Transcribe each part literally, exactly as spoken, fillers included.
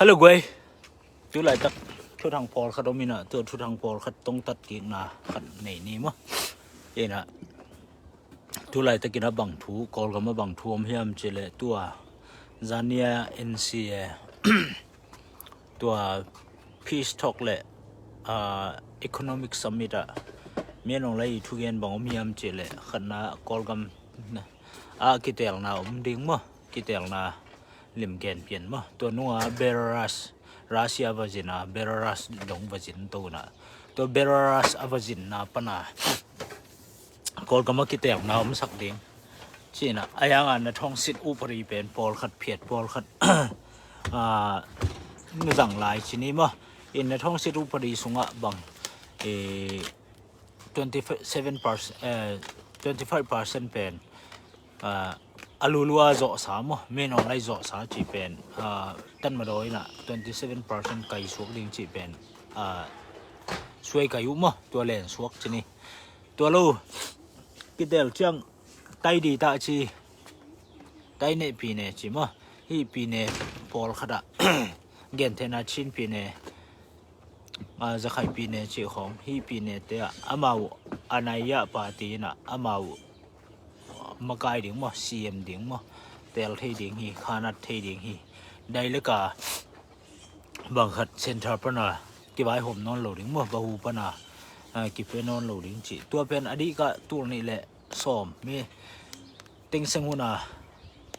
Hello guai. Tulaitak thuthang pawlkhat om inah, tua thuthang pawlkhat tongtat kikna khat nei ni maw? Inah tulaitakin a bang thu, Kawlgam a bang thu om hiam cileh, tua zania N C A tua peace talk le, ah, economic summit ah Min Aung Hlaing thugen bang om hiam cileh, khatna Kawlgam a kitelna om ding maw, kitelna limgen pian maw. Tua nunga Belarus, Russia va zina, Belarus dong va zin tona, tua Belarus a va zinna pana Kawlgam a kitelna omsak ding cina, a yanga na thongsit upadi pen pawlkhat phiat pawlkhat, ah, na zang lai cini maw. In na thongsit upadi sungah bang, eh, twenty seven percent, eh, twenty five percent pen, ah, a lulua zawhsa maw, Min Aung Hlaing zawhsa ci pen, ah, tanmadaw inah twenty seven percent kai suak ding ci pen, ah, suai kai uh maw, tua len suak cini. Tua lo kitel ciang tai di ta ci, tai neh pi ne ci maw. Hih pi ne pawlkhatah genthena Chin pi ne, ah, Zakhai pi ne cih khawng, hih pi ne te ah amau a nai ah party inah amau makai ding maw, C M ding maw, tel thei ding hi, khanat thei ding hi. Daileka bangkhat center pana kivaihawm nawn lo ding maw, bahu pana, ah, kipia nawn lo ding cih. Tua pen a dihkah tul nih le sawm mi tengseng huna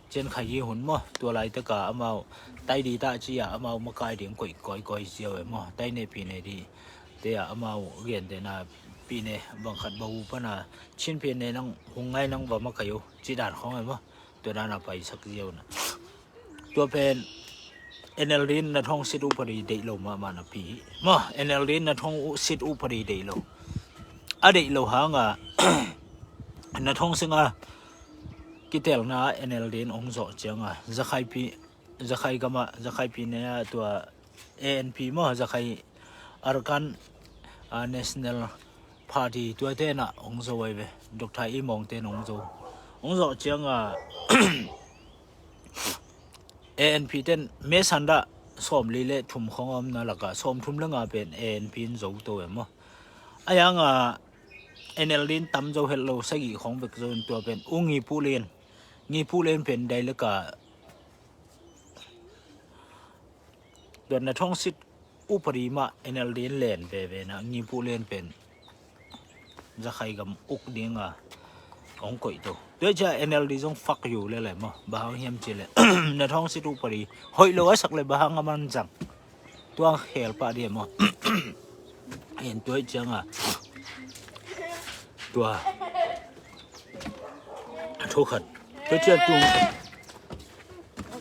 ciankhai hi hun maw, tua laitaka amau tai di ta ci-a amau makai ding koih kawikawi ziau e maw, tai ne pi ne di te-a amau gentehna pi ne bangkhat bahu pana Chin pi ne nang hung ngai nang va makai uh ci dan khawng e maw, tua dana paisak ziau na. Tua pen N L D in na thongsit upadi deih lo mahmah napi hi maw, N L D in na thongsit upadi deih lo. A deih lo hanga na thongsinga kitelna N L D in hong zawh cianga Zakhai pi, Zakhai gama, Zakhai pi ne-a tua A N P maw, Zakhai Arakan, ah, National Party tua tenah hong zo ai ve. Doctor Imawng ten hong zo, hong zawh cianga A N P ten mesandah sawmli le thum khawng a omna lakah sawmthum le nga pen A N P in zo to e maw. A yanga N L D in tam zo het lo, sagih khawng vek zo in tua pen U Ngipu Lian, Ngipu Lian pen daileka tua na thongsit upadi mah N L D in len veve na, Ngipu Lian pen Zakhai gam uk dinga hong koih to. Tua cia N L D zong fak yu lele maw, bahang hiam cile na thongsit upadi hoih lo a sak le bahang a man zang. Tua khel pah dia maw. En tua cianga tua thu khat. Tua cia tung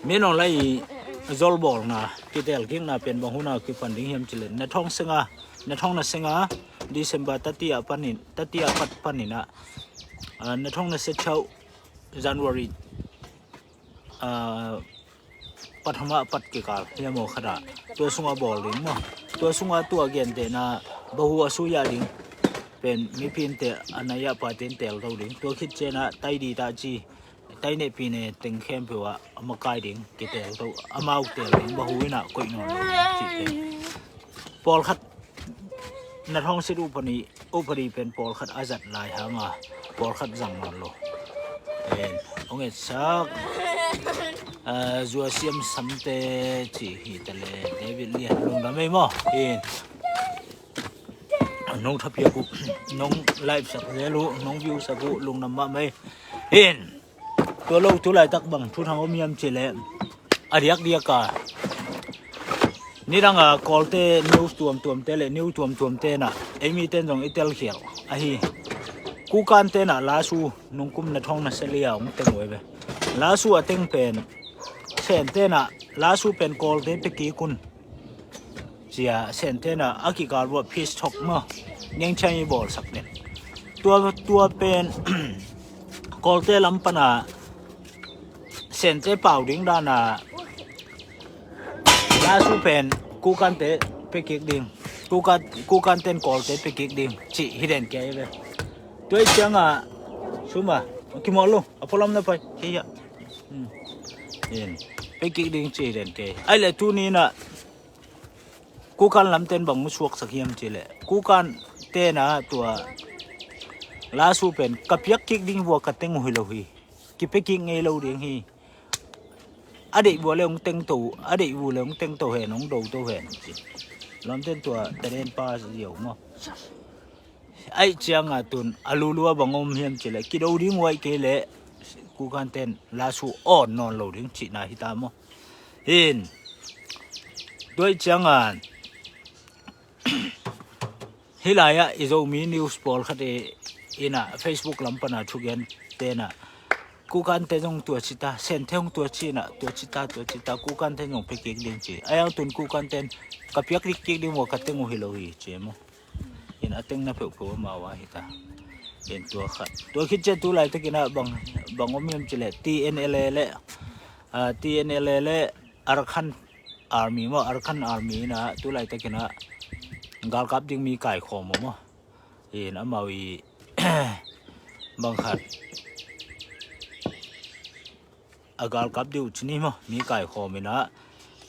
Min Aung Hlaing i zolbawlna kitel kikna pen bang huna kipan ding hiam cile, na thong senga, na thong na senga December tatia panin, tatia pat panina, ah, na thong na se chau January, ah, pathama pat kikal hiam aw khata, tua sunga bawl ding maw. Tua sunga tua gentehna bahu a suya ding pen mipinte a naya patin tel to ding. Tua khit ciana taidi ta ci, taineh pineh teng khempeuh ah a makai ding kitel to, amau tel ding bahu inah koih nawn lo ding cih pen. Pawlkhat na thongsit upadi, upadi pen pawlkhat a zat lai hanga pawlkhat zang nawn lo. En, hong etsak, ah, Zuasiam Samte ci hi tale, David Lian lungdam ei maw. En, nong thapiak uh, nong live sak zel uh, nong view sak uh, lungdam mahmah ei. En, tua lo tu laitak bang thuthang om hiam cile, a diakdiaka nidanga Kawlte news tuamtuamte le news tuamtuamte na eimi ten zong i telkhial ahi. Kukante na lasu nungkum na thong na selia hong teng uh e ve. Lasu a teng pen Sente na lasu pen Kawlte pekik un cia Sente na a kikal ruah peace talk maw, ngengchiang i bawlsak den. Tua, tua pen Kawlte lam pana Sente pau ding dana lasu pen Kukante pekik ding, Kukan, Kukanten Kawlte pekik ding ci hi den kei ve. Tua i cianga suma kimawh lo, a pualam na pai kei ah. Hmm. In pekik ding ci hi den kei. Ai le tuni na Kukan lamten bang suaksak hiam cileh, Kukan tena tua lasu pen ka piak kik ding vua ka teng uh hi lo hi. Kipia kik ngei lo ding hi. A deih vua le hong tengto, a deih vua le hong tengto hen, hong doto hen ci. Lamten tua taden pa ziau maw? Aih cianga tun a lulua bang om hiam cileh, kido ding uaih kei leh Kukanten lasu awn nawn lo ding cihna hita maw? Hin tuaih cianga hih lai-ah i Zomi news pawlkhat i ina Facebook lam pana thugen tena Kukante zong tua cita, Sente hong tua cina, tua cita, tua cita, Kukante zong pia kik ding ci. A yang tun Kukanten ka piak dik kik ding vua ka teng uh hi lo hi ci maw? In a teng na peuhpeuh amau a hita. In tua khat. Tua khit ciah tu laitakinah bang, bang om hiam cileh T N L A le, ah, T N L A le Arkhan Army maw, Arkhan Army inah tu laitakinah galkap ding mi kaikhawm maw. In amau i bang khat a galkap dih uh ci ni maw, mi kaikhawm inah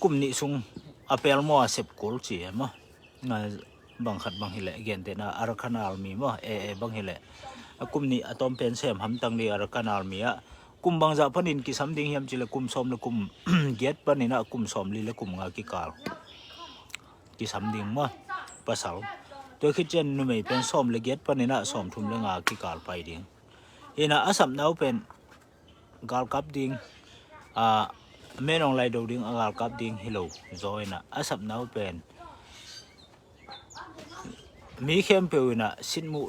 kum nih sung a pel maw a sep kul ci e maw. Bang khat bang hileh gentehna Arkhan Army maw, A A bang hileh a kum nih a tawm pen sem hamtang dih Arkhan Army ah kum bangzah panin kisam ding hiam cileh kum sawm le kum giat paninah kum sawm li le kum nga kikal kisam ding maw, pasal. Tua khit cian numei pen sawm le giat paninah sawm thum le nga kikal pai ding. Inah a sapna uh pen galkap ding, a, menawng laido ding a galkap ding hi lo zaw inah a sapna uh pen mi khempeuh inah sitmuh,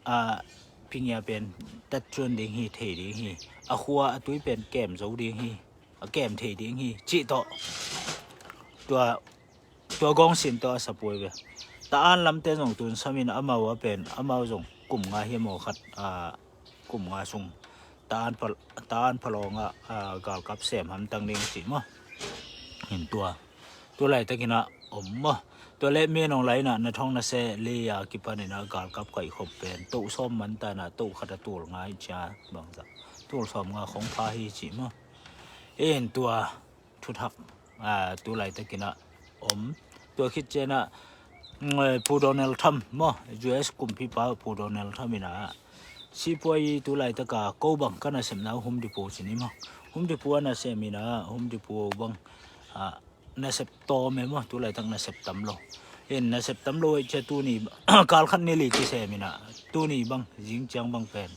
a, pingia pen tatcuan ding hi, thei ding hi. A khua a tui pen kem zo ding hi, a kem thei ding hi cih tawh tua tua gawngsin tawh a sapuai ve. Ta-an lamte zong tun samin amau a pen amau zong kum nga hiam aw khat, a, kum nga sung ta-an pal-, ta-an palawngah, a, galkap sem hamtang ding cih maw. In tua tu laitakinah om maw. Tua le menawng lai inah na thawng na se le a kipaninah galkap kaihkhop pen toh sawm mantanah toh khat a tul nga i cia bangzah tul sawm nga khong pha hi cih maw. In tua thuthak, a, tu laitakinah om. Tua khit cianah, mm, Pu Donald Trump maw, U S kumpipa Pu Donald Trump inah sipuai tu laitaka ko bang ka nasepna uh Home Depot ci ni maw. Home Depot a nasem inah Home Depot bang, a, nasep tawm e maw, tu laitak nasep tam lo. In nasep tam lo aih cia tuni kalkhat ni li kisem inah tuni bang zing ciang bang pen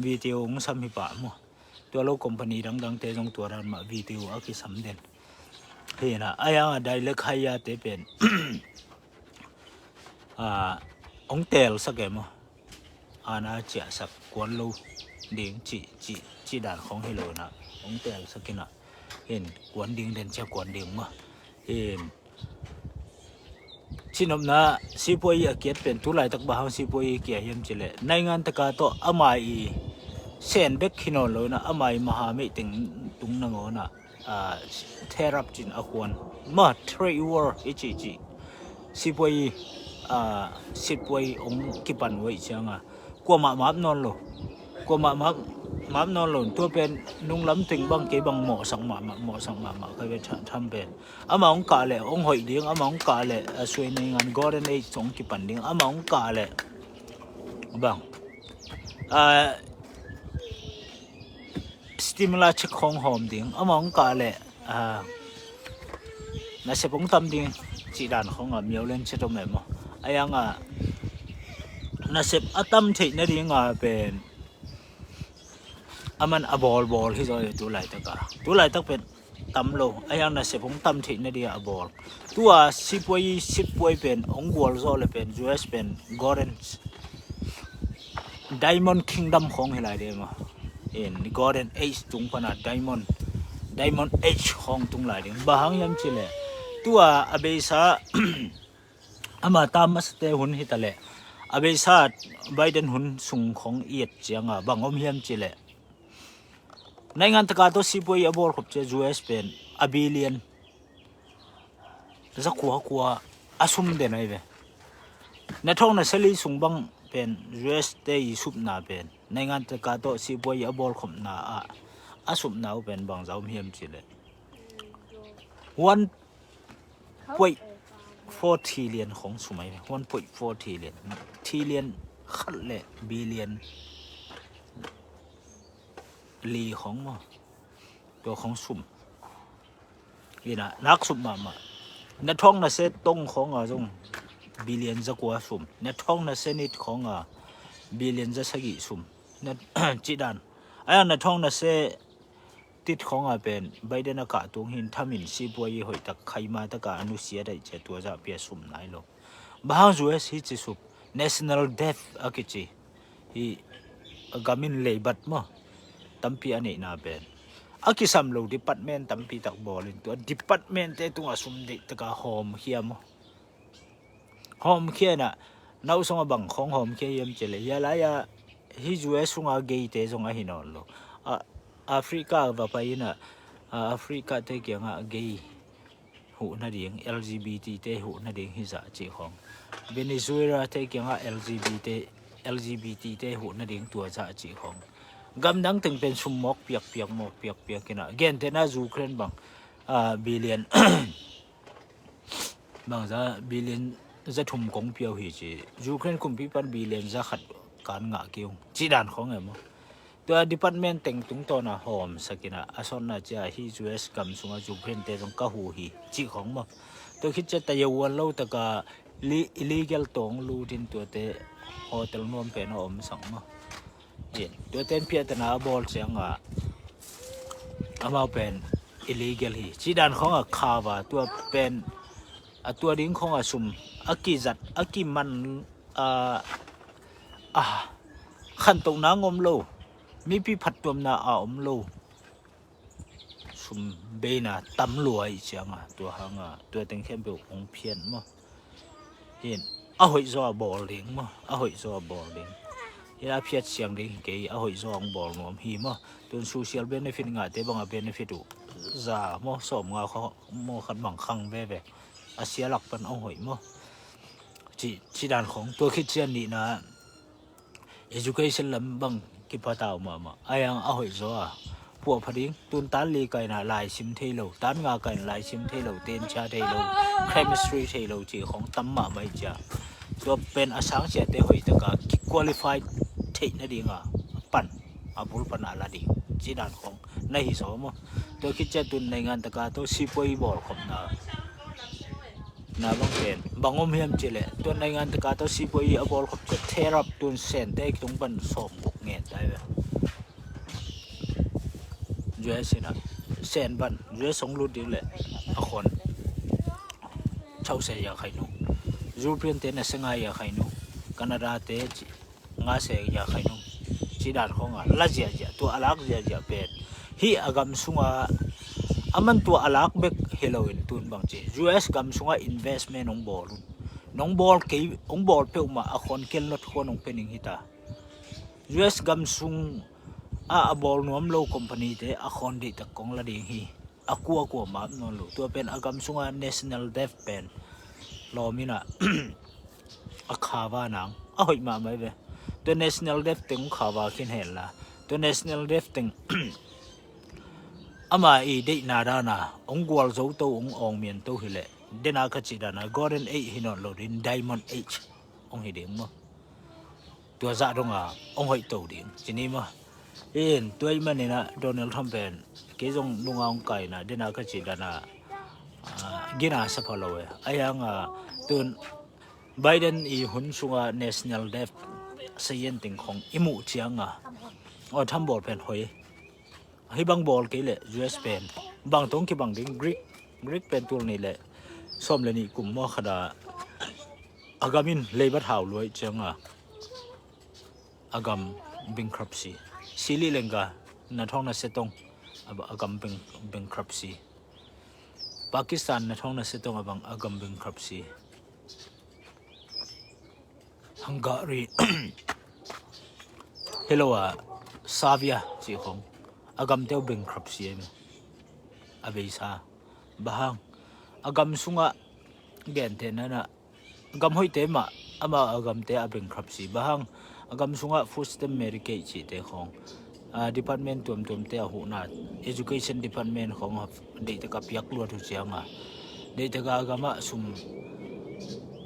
video hong sam hi pah maw. Tua lo company dangdangte zong tua dan mah video a kisam den. Hinah a yanga dailek haiyate pen, a, hong teelsak e maw. Ana ciahsak kuan lo ding cih, cih, cih dan khong hi lo inah hong teelsak inah hin kuan ding den cia kuan ding maw. Hin Cinopna sipuai a kiat pen tu laitak bang hang sipuai kia hiam cileh naingan taka tawh amai i sen bek hi nawn lo inah amai maha meih teng tung nangawnah, a, therap cin a kuan ma trade war i cih cih sipuai, a, sipuai hong kipan uh aih cianga kuamah map nawn lo. Kuamah map, map nawn lo. Tua pen nunglam teng bang kei bang mawhsak mahmah, mawhsak mahmah ka ve tham pen. Amah hong kah leh hong hoih ding, amah hong kah leh a suai naingan golden age hong kipan ding, amah hong kah leh bang, a, stimulus check hong hawm ding, amah hong kah leh, a, nasep hong tam ding cih dan khong a miau len chet om e maw. A yanga nasep a tam theih nadinga pen aman a bawlbawl hi zaw e tu laitaka. Tu laitak pen tam lo, a yang nasep hong tam theih nadinga a bawl. Tua sipuai, sipuai pen hong gualzawh le pen U S pen Golden Diamond Kingdom khong hi lai ding maw. In Golden Age tung pana Diamond, Diamond Age khong tung lai ding. Bang hang hiam cileh tua a beisa ama tam masate hun hitaleh a beisa Biden hun sung khong i et cianga bang om hiam cileh naingan taka tawh sipuai a bawlkhop cia U S pen a billion zakua kua a sum den ahi ve. Na thawng na sali sung bang pen U S te i supna pen naingan taka tawh sipuai a bawlkhopna ah a supna uh pen bangza om hiam cileh one point four trillion khong sum ahi ve. One point four trillion. Trillion khat le billion li khong maw. Tua khong sum. Ina, nak sum mahmah. Na thong na se tong khong a zong billion zakua sum. Na thong na se nit khong a billion zasagih sum. Na, cih dan. Ahi hang na thong na se tit khong a pen Biden a kah tung hin thamin sipuai i hoih tak khaima taka a nusia daih cia tua zah pia sum nai lo. Bang hang U S hi ci sum, national debt a kici. Hi a gam in leibat maw. Tampi a neihna pen a kisam lo department tampi tak bawl in tua department te tungah sum deih taka hawmkhia maw. Hawmkhia inah, na uh sungah bang khawng hawmkhia hiam ci le, hia lai-ah hi U S sungah gay te zong ahi nawn lo. A, Africa va pai inah, a, Africa te kiangah gay huh nading, L G B T te huh nading hi zah cih khawng. Venezuela te kiangah L G B T, L G B T te huh nading tua zah cih khawng. Gamdang teng pen sum mawk piakpiak, mawk piakpiak inah. Gentehna Ukraine bang, a, billion bangza billion za thum kong pia uh hi ci. Ukraine kumpi pan billion za khat kan ngah kei ung. Cih dan khawng e maw. Tua department teng tungtawna hawmsak inah a sawtna cia hi U S gam sungah Ukraine te zong ka huh hi cih khawng maw. Tua khit cia tayawan lo taka li-, illegal tawng lutin tuate hotel nuam pen a omsak maw. Tua ten piahtana a bawl ciangah amau pen illegal hi. Cih dan khawngah khava tua pen a tua ding khawngah sum a kizat, a kiman, a, a khantohna ngom lo, mipi phattuamna a om lo. Sum beina tam lua ih cianga tua hanga tua teng khempeuh hong phiat maw. Hin a hoih zaw a bawl ding maw, a hoih zaw a bawl ding. Hin a phiat siang ding hi kei, a hoih zaw hong bawl nuam hi maw. Tun social benefit ngahte banga benefit uh za maw, sawm nga khaw maw, khat bang khang veve. A sia lak pan hong hoih maw. Ci, ci dan khong tua khit cian nihna education lam bang kipatau mahmah. Ayang a hoih zaw a puahpha ding, tun tan li kaina laisim thei lo, tan nga kaina laisim thei lo, tenchia thei lo, chemistry thei lo ci khong tam mahmah ih cia. Tua pen a sang ciate hoih taka kiqualify theih nadinga pan a bul pana la ding ci dan khong na hi zaw maw. Tua khit cia tun naingan taka tawh sipuai bawl khopna na bang pen bang om hiam cileh, tuan naingan taka tawh sipuai a bawl khop cia therap tun sente tung pan sawm guk ngen tai ve. U S ina sen pan U S hong lut ding leh a khon chauhse ya khai nu, European te na se ngai ya khai nu, Canada te ci nga se ya khai nung ci dan khonga la ziahziah, tua a lak ziahziah pen hih a gam sunga a man tua a lak bek hi loin tun bang ci U S gam sunga investment hong bawl un, nong bawl kei, hong bawl peuhmah a khon kel not khua nong pe ning hita. U S gam sung a a bawl nuam lo company te a khon dih tak kong la ding hi. A kua kua map nawn lo. Tua pen a gam sunga national debt pen lawm ina a khava nang a hoih mahmah ve. Tua national debt teng khava khin hen la, tua national debt teng ama i deihna dana hong gual zo to, hong awng mian to hileh dena ka cih dana golden age hi nawn lo din, diamond age hong hi ding maw. Tua zah donga hong hoih to ding cini maw. In tua ih manina Donald Trump pen kei zong nunga hong kaina dena ka cih dana gina sapha lo e. Ahi hanga tun Biden i hun sunga national debt sayen ting khong i muh cianga aw tham bawl pen hoi. Hih bang bawl kei leh U S pen bang tong kibang ding, Greek, Greek pen tul nih leh sawm le nih kum maw khada a gam in leibat hau luai cianga a gam bankruptcy. Sri Lanka na thawng na setong a gam bankruptcy. Pakistan na thawng na setong a bang a gam bankruptcy. Hungary hi lo a Serbia cih khong a gamte uh bankruptcy ahi mah. A beisa bang hang a gam sungah gentehna na gam hoihte mah ama a gamte a bankruptcy bang hang a gam sungah food stamp, Medicaid cihte khong a department tuamtuamte a huhna, education department khong a deihtaka piak luat uh cianga deihtaka a gamah sum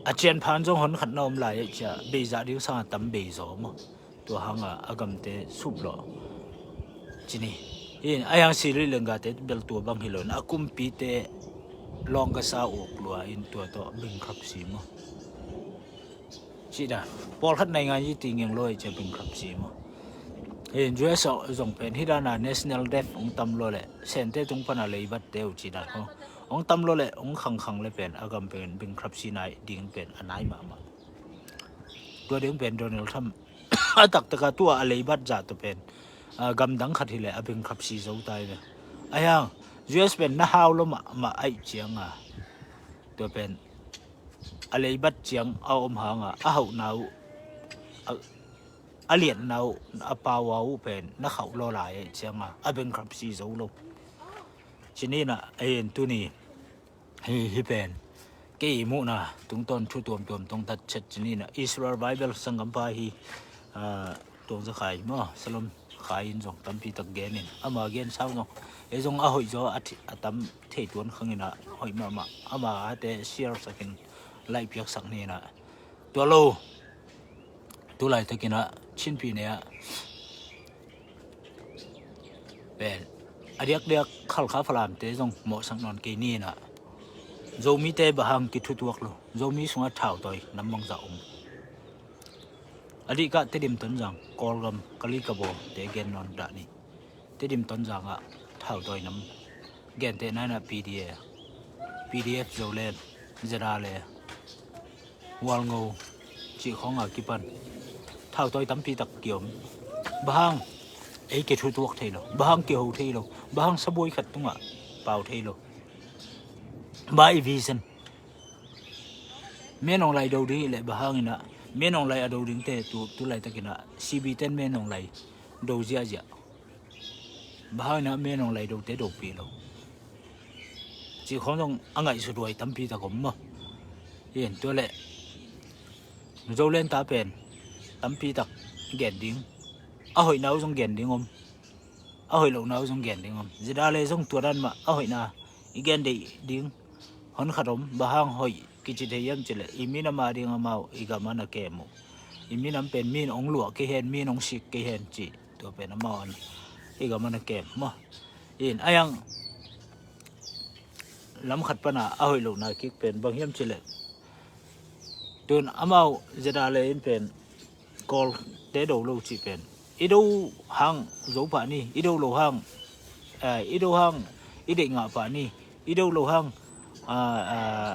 A cian phan zong hon khat na om lai ei cia, bei zah ding sanga tam bei zaw maw? Tua hanga a gamte sup lawh ci ni. Hi in a hiang Sri Lanka te bel tua bang hi lo in a kumpite lawng ka sa uk lua in tua tawh bankruptcy maw? Cih dan pawlkhat naingan i ti ngeng lo ei cia bankruptcy maw? Hi in U S zong pen hi dana national debt hong tam lo le sente tung pana leibat teu cih dan ho hong tam lo le hong khangkhang le pen a gam pen bankruptcy nai ding pen a nai mahmah. Tua ding pen Donald Trump a taktaka tua a leibat zah tua pen a gamdang khat hileh a bankruptcy zo tai ve. A hiang U S pen na hau lo mahmah aih cianga tua pen a leibat ciang a om hanga a hauhna uh a, a liatna uh a paua uh pen na khauh lo lai aih cianga a bankruptcy zo lo. Cinina a hin tuni hi hi pen kei muhna tungtawn thu tuamtuam tongtat chet cinina Israel Bible sanggampa hi. Tuang za khai maw Salom khai in zong tampi tak gen in ama gen sau zong ei zong a hoih zaw a tam thei tuan khangina hoih mahmah ama ate share sakin laih piaksak nina tua lo. Tulai takinah Chinpi neah pen a diakdiak Khalkha Falamte zong mawhsak nawn kei ninah Zomite bang hang kithutuak lo, Zomi sungah thautawi nam bangzah om. A dihkah Tedim Tonzang Kawlgam Kalikabo te gen nawn dah ni. Tedim Tonzangah thautawi nam gentehna inah P D A, P D F Zoland, Zedale, Walngo cih khawnga kipan thautawi tampi tak kiom. Bang hang ei kithutuak thei lo, bang hang kiho thei lo, bang hang sabuai khat tungah pau thei lo. Bang i vision menong lai do ding i leh bang hanginah menong lai a do dingte tu, tu laitakinah C B ten menong lai do ziahziah. Bang hanginah menong lai dote dopih lo cih khawng zong a ngaihsut huai tampi tak om maw? Hin tua leh Zoland ta pen tampi tak gen ding, a hoihna uh zong gen ding om, a hoih lohna uh zong gen ding om. Zedale zong tua dan mah a hoihna i gen deih ding hon khat om. Bang hang hoih kici thei hiam cileh i minam a ding amau i gam a na kem uh. I minam pen min ong luah kei hen, min ong sik kei hen cih tua pen amau an i gam a na kem maw? In a hiang lam khat pana a hoih lohna kik pen bang hiam cileh tun amau Zedale in pen Kawlte do lo cih pen i do hang zo pah ni, i do lo hang, eh, i do hang i deih ngah pah ni, i do lo hang, ah, ah,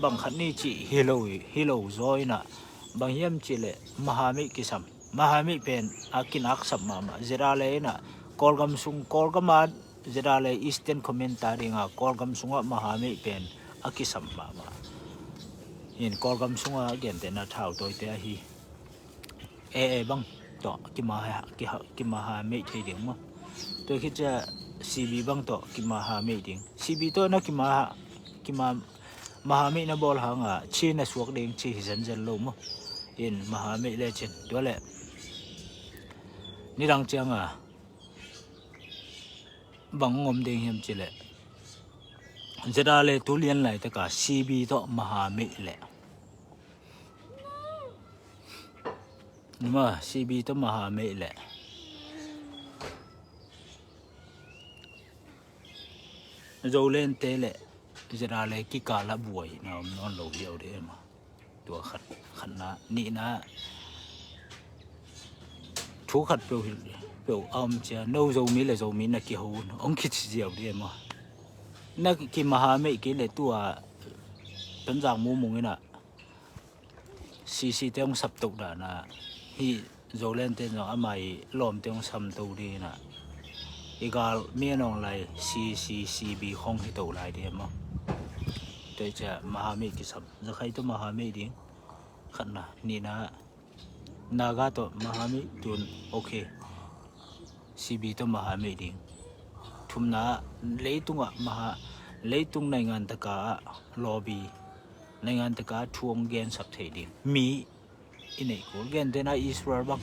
bang khat ni cih hi lo, hi lo zaw inah bang hiam cih leh mahameih kisam, mahameih pen a kinaksap mahmah. Zedale inah Kawlgam sung, Kawlgam a Zedale Eastern Command ta dinga Kawlgam sungah mahameih pen a kisam mahmah. In Kawlgam sunga gentehna thautawite ahi. A A bang tawh kimaha, kiha, kimahameih thei ding maw? Tua khit cia C B bang tawh kimahameih ding. C B tawh na kimaha, kima, mahameih na bawl hanga Chin a suak ding ci hi zenzen lo maw? In mahameih lecin tua leh nidang cianga bang om ding hiam cileh Zedale tu lian laitaka C B tawh mahameih leh nima C B tawh mahameih leh Zolandte leh Zedale kikala buai na om nawn lo hiau de ema. Tua khat, khatna, nihna thu khat peuh hi, peuh a om cia no Zomi le Zomi na kiho un hong kici ziau dih maw? Na kimahameih kei le tua Tonzang mumung inah C C te hong saptoh dana hi. Zolandte zong ama i lawmte hong samto dinah i gal mi a nawng lai C C C B khong hito lai dih maw? Tua i cia mahameih kisam, Zakhai tawh mahameih ding. Khatna, nihna Naga tawh mahameih tun, ok. C B tawh mahameih ding. Thumna leitungah maha, leitung naingan taka ah lawbi, naingan taka thu hong gensak thei ding mi i neih kul. Gentehna Israel bang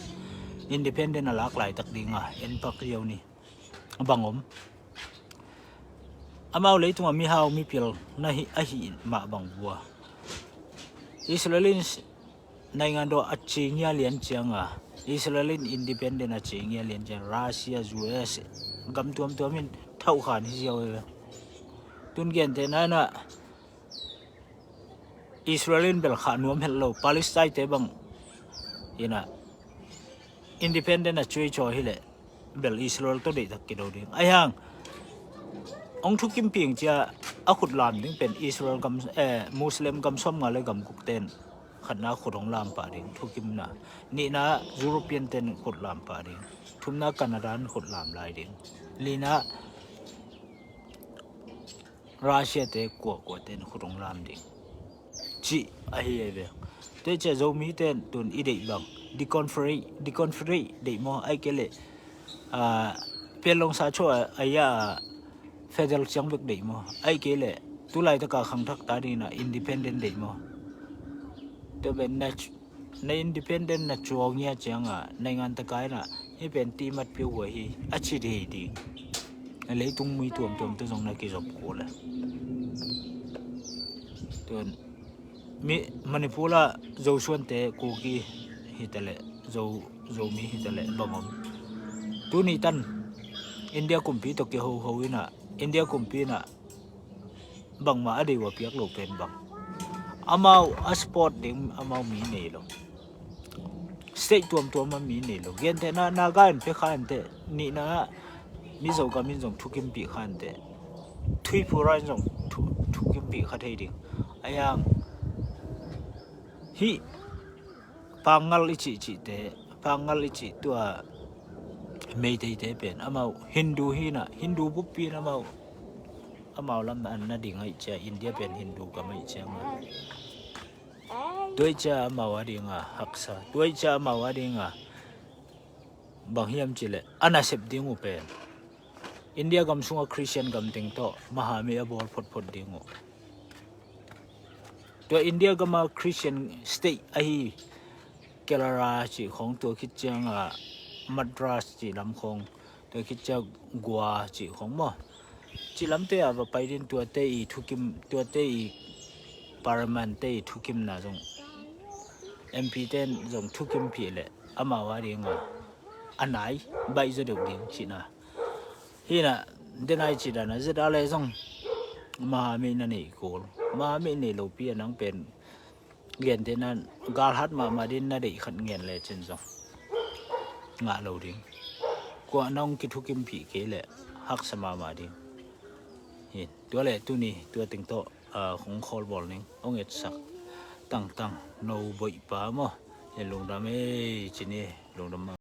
independent a lak laitak dinga en pak ziau ni. Bang om amau leitungah mihau mipil na hi, ahi mah bang vua Israel in s- naingan dawh a cingia lian cianga, Israel in independent a cingia lian ciang Russia, U S, gam tuamtuam in thauhkhan hi ziau ve. Tun gentehna inah Israel in bel khah nuam het lo, Palestine te bang inah independent a cuai caw hileh bel Israel tawh deihtak kido ding. Ahi hang hong thukimping cia a khutlam ding pen Israel gam, eh, Muslim gam sawmnga le gam guk ten khatna khut hong lam pah ding, thukimna. Nihna European ten khutlam pah ding. Thumna Canada in khutlam lai ding. Lina Russia te kuakua ten khut hong lam ding cih ahi ei ve. Tua cia Zomi ten tun i deih bang deconfederate, deconfederate deih maw, ai kei leh ah, Panglong sa chaw a, a ya federal ciang bek deih maw, ai kei leh tulaitaka khangthak ta dingna independent deih maw? Tua pen na independent na cuangia cianga naingan taka inah hih pen timat piau hua hi a ci dei ding. A leitung mui tuamtuam tu zong na kizop ko le. Tuan mi Manipur ah Zosuante Kuki hitaleh Zo, Zomi hitaleh bang om. Tuni tan India kumpi tawh kihoho inah India kumpi inah bangmah a dei uh a piak lo pen bang, amau a support ding amau mi nei lo. State tuamtuam a mi nei lo. Gentehna Naga in pia kha inteh, nihna Mizo gam in zong thukimpih kha inteh, Tripura in zong thu, thukimpih kha thei ding. Ahi hang hih Pangal i cihcihte, Pangal i cih tua Meiteite pen amau Hindu hinah, Hindu buppi in amau amau lam an na ding aih cia, India pen Hindu gam aih cia ma. Tuai cia amau a dinga haksa, tuai cia amau a dinga bang hiam cileh a nasep ding uh pen India gam sunga Christian gam teng tawh mahami a bawl photphot ding uh. Tua India gama Christian state ahi Kerala cih khong, tua khit cianga Madras cih lam khong, tua khit ciang Goa cih khong maw, cih lamte a va pai din tuate i thukim, tuate i parliament te i thukimna zong M P ten zong thukimpih leh amau a dinga a nai baih zaw deuh ding cihna. Hinah denai cih dana zeta le zong mahamih na nei kul, mahamih nei lopi a nang pen gentehna galhat mahmah din na deih khat ngen lecin zong ngah lo ding. Kuah na hong kithukimpih kei leh haksa mahmah ding. Hin tua le tuni tua teng tawh ah, hong khawl bawl ning, hong etsak tangtang no boihpa maw? Lungdam ei cini, lungdam.